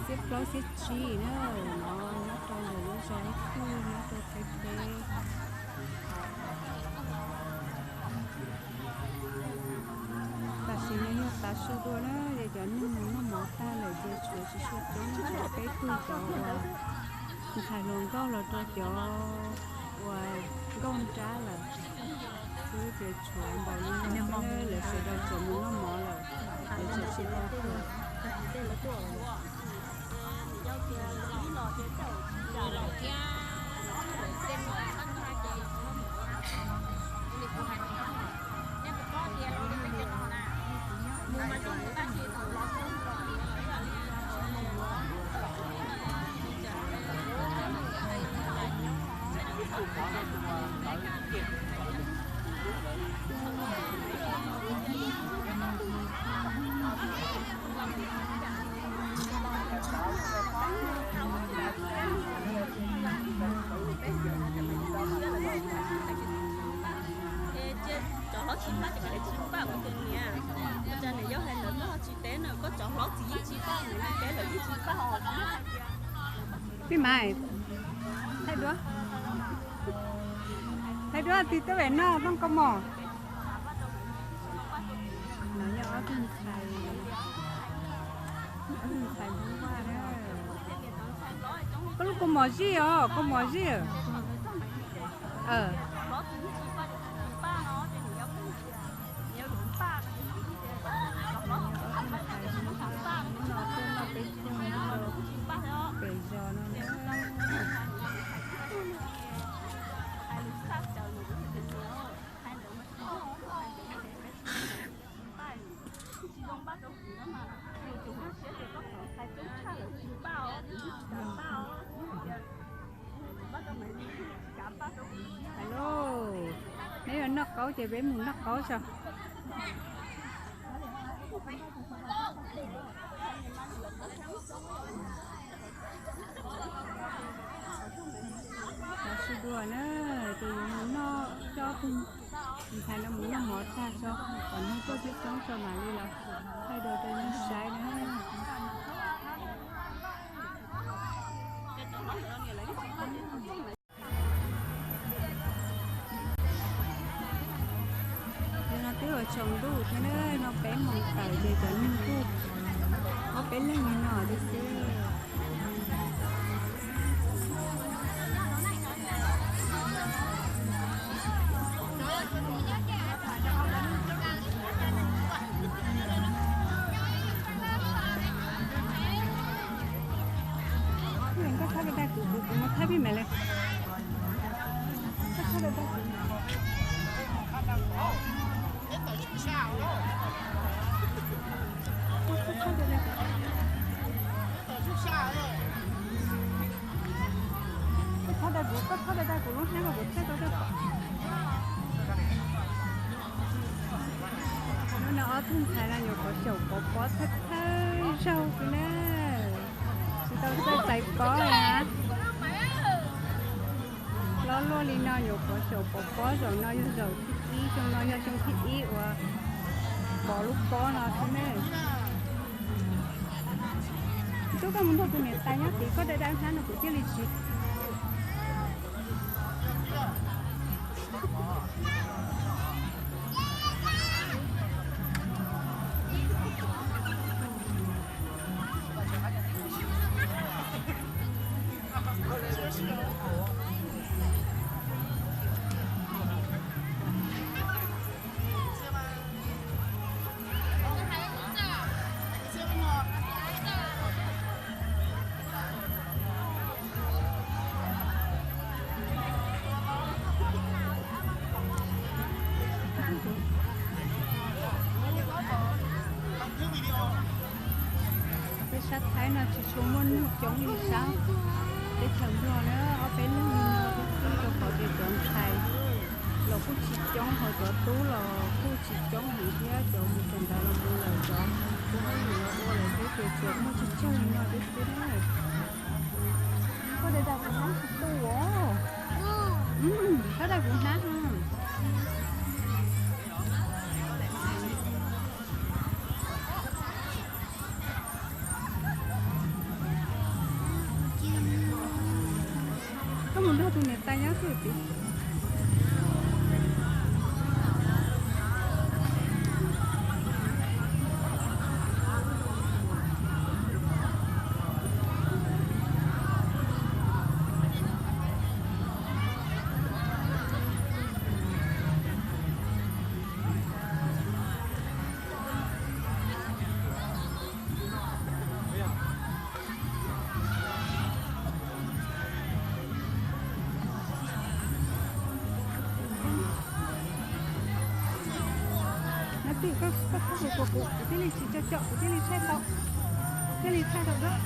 Xiab plaub xiab tsib na, no nyob rau ntawm lub zos ib tug nyob rau Thaib teb. Tam sim no yog tav su dua na, ces cov neeg mus noj mov tag lawm ces tshuav tsis tshua coob, tshuav peb tug cov uas ntxhais hluas nkauj los rau cov uas nkauj nrab lawm xwb, ces tshuav npaum li no xwb, lawv sawv daws tseem mus noj mov lawm, lawv tseem tsis tau tuaj. Cov hlob tsis npaj ces koj tsis npaj, kuv tias niam, ua cas niam yau hais ntawd koj ho tsis teb na, koj cov hlob txiv yeej tsis npaj, niam yau teb lawm yeej tsis npaj os. Pib mas, thaij duab, thaij duab tig tuaj pem noj tooj kaus mom. No yog ob tug ntxhais, ob tug ntxhais Hmoob Vaj na. Koj lub kaus mom zij os, kaus mom zij. Hnub no tuaj noj peb caug nyob rau pem zos no na. Hello, neb yuav noj qaub ces peb mus noj qaub tso. Los sib dua na, ces yuav mus noj, coj tus ntxhais no mus noj mov tag tso, kom neeg tuaj coob coob tso mam li los thaij rau neeg saib na. Yog no twb yuav tsaus ntuj thiab na, no peb moos tawm ces cov neeg kuj ob peb leeg li no thiab xwb. Koj txhob rau dai kuv, kuv, kuv mus thaij peb mam li. Koj txhob rau dai kuv. Koj txhob rau dai kuv. Koj txhob rau dai kuv, koj txhob rau dai kuv lub hnab kom kuv thaij tau koj pom. Hnub no ob tug ntxhais no nyuam qhuav xyaum pov pob thawj thawj zaug xwb na. Tsis tau txawj txais pob na. Loj luaj li no nyuam qhuav xyaum pov pob, zaum no yog zaum thib ib, xyoo no yog xyoo thib ib uas pov lub pob no xwb ne. Tub, koj mus nrog tus niam tais nyob tid, koj dai dai hnab no kuv thiaj li tsis. Peb sab Thaib no tsis tshua muaj neeg coob li sab teb chaws Nplog na, ob peb leeg li no xwb, rau qhov tias cov ntxhais los kuj tsis coob, ho cov tub los kuj tsis coob heev thiab, cov mus kawm ntawv los mus lawm, cov ua hauj lwm los ua lawm xwb, ces tsuas muaj tsawg tsawg li no xwb xwb na. Koj dai dai kuv hnab tsis tu os. Koj dai kuv hnab. Muaj tus niam tais nyob xwb txiv. Nab twj, koj txhob ua kuv, kuv thiaj li tsis tso coj, kuv thiaj li tshaib plab, thiaj li tshaib tau dab.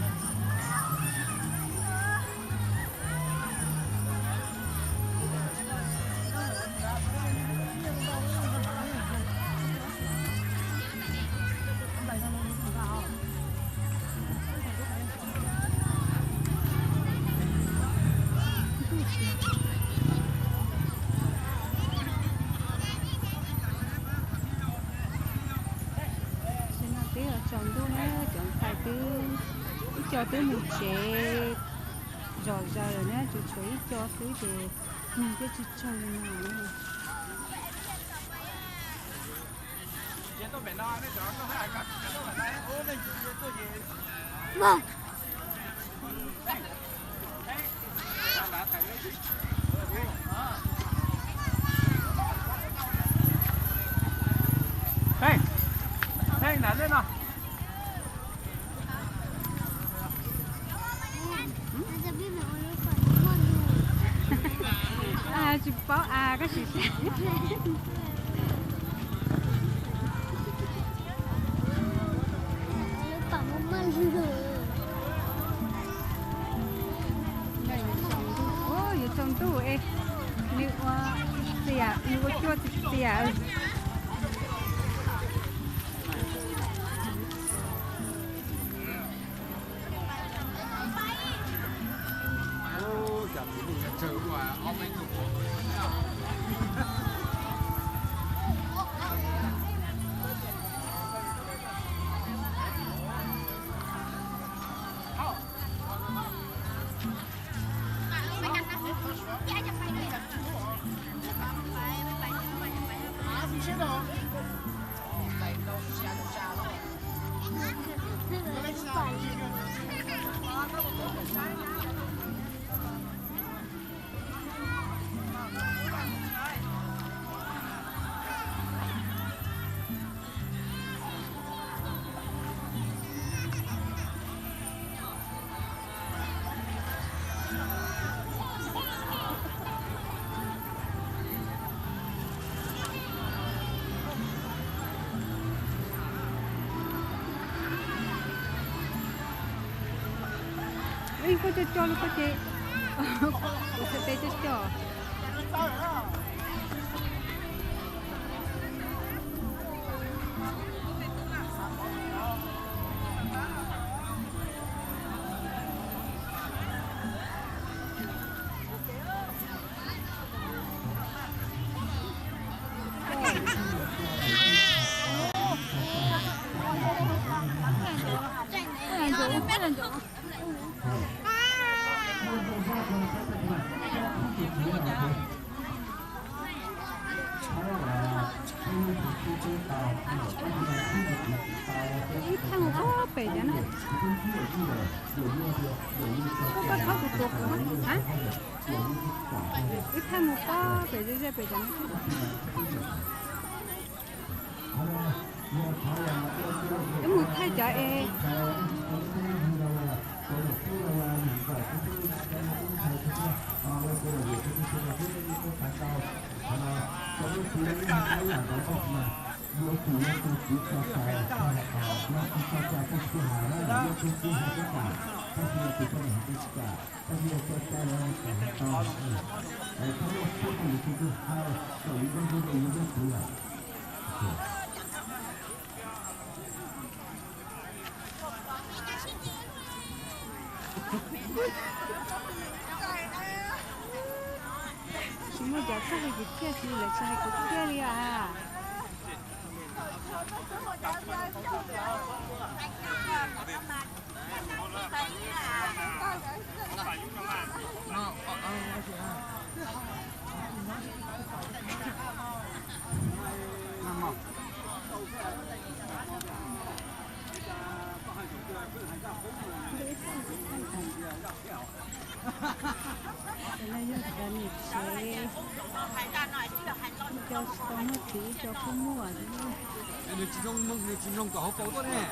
Tam sim no twb yuav tsaus ntuj na, cov ntxhais twb, ib co twb mus tsev zom zaws lawm na, tsuas tshuav ib co xwb ces neeg twb tsis tsaug li no. Pheej, pheej nram lej no. Tsis paub as, koj sim saib. Yuav tsaus ntuj es nws ua xiam, nws ua cuaj txiv xiam. Ib koj coj coj lub koj ces kuv txhais tes coj coj. Ib thaj mus pob pem cov na. Koj txhob tus tuav kuv na. Ib thaj mus pob pem ze ze pem cov na. Wb mus thaij cov es. Tsis muaj cov txawj hais kwv txhiaj, tsis lawv tsis hais kwv txhiaj li as. Tus no yog cov niam tsev, ib co tsis tau muaj txiv, ib co kuj muaj. Nws tsis mloog, nws tsis mloog tom hauv paus tuaj ne.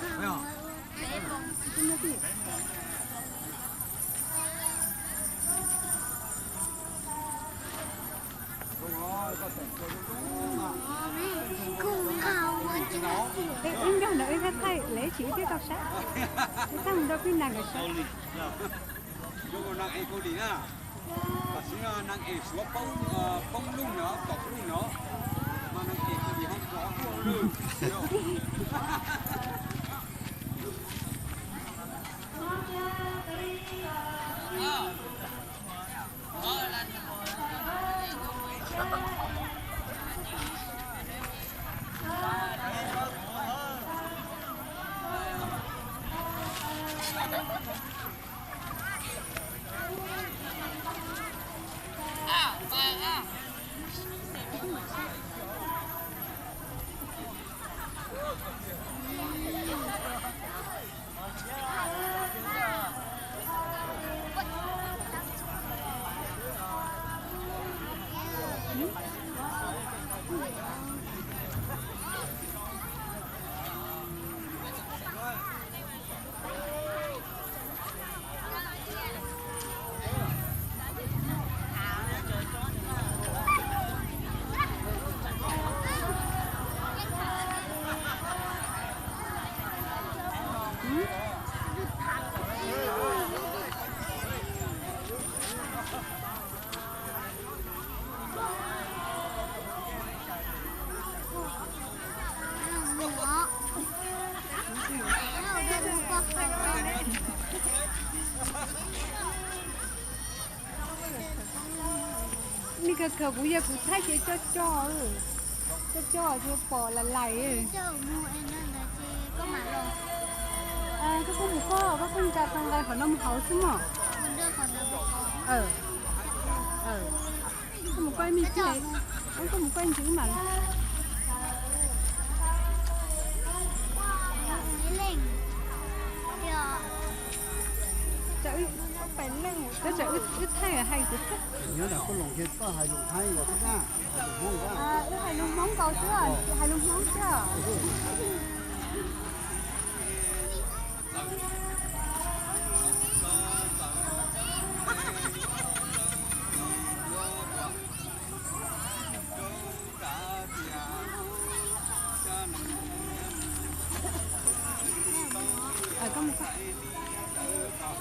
Ib nkag ntawd ib thaij thaij lawv tsis ib tib tau saib. Ib thaij mus rau pib nag nkawd saib. Tam sim no nag es Suav poob lug no, tom lug no, mas nag es Kaus Lim ho rov tuaj lawm. Ni kawg kawg kuv yog kuv thaij ces coj coj, coj coj tsis pom lais lais. Koj kuj mus koj, koj kuj nqa tau nqe qhov no mus hauv xwb mog. Koj mus koj ib me ntsis, koj mus koj ib ntsis wb mam li. Tab sis wb thaij hais kuv thiab. Nyob nram koj los kiag koj hais lus Thaib los xwb na, hais lus Hmoob na. Wb hais lus Hmoob nkaus xwb, hais lus Hmoob xwb.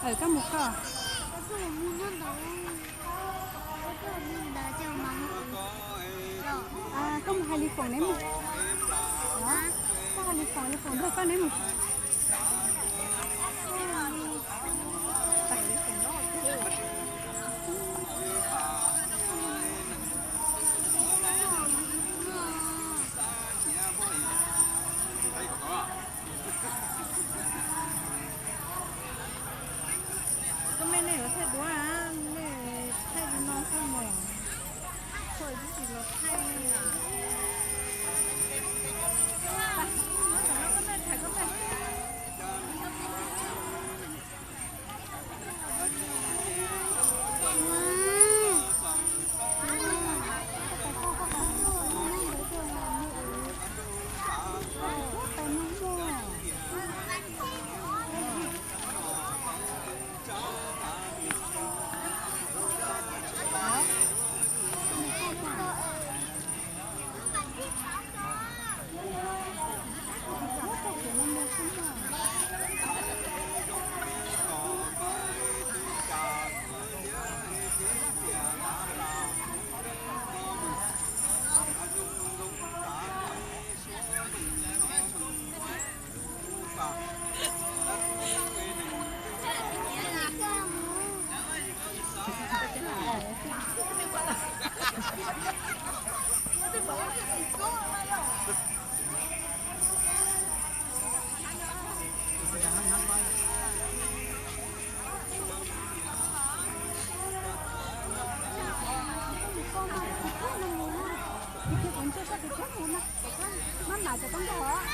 Koj mus koj. Koj mus hais li foom neb mus. Koj hais li foom, li foom nrog koj neb mus. Koj mej nej yuav thaij duab, nej thaij li no xwb mog. Koj twb tsis los thaij. Mab mam cov koj nrog.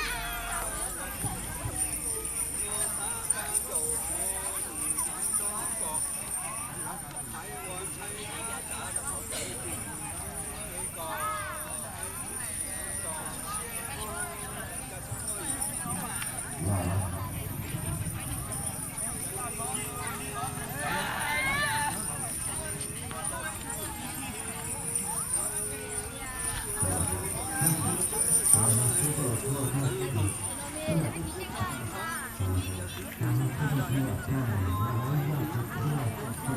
Ua no, kuv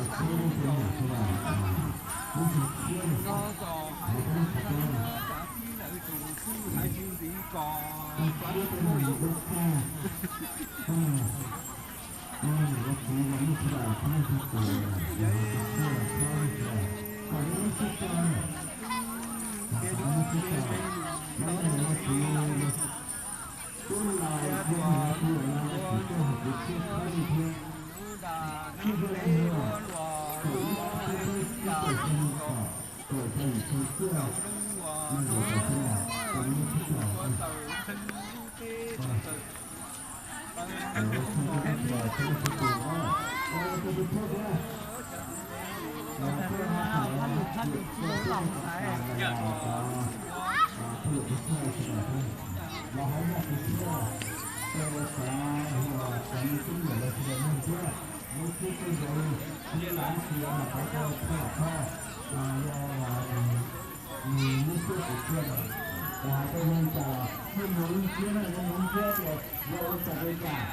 twb tau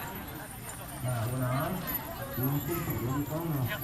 ua li koob no,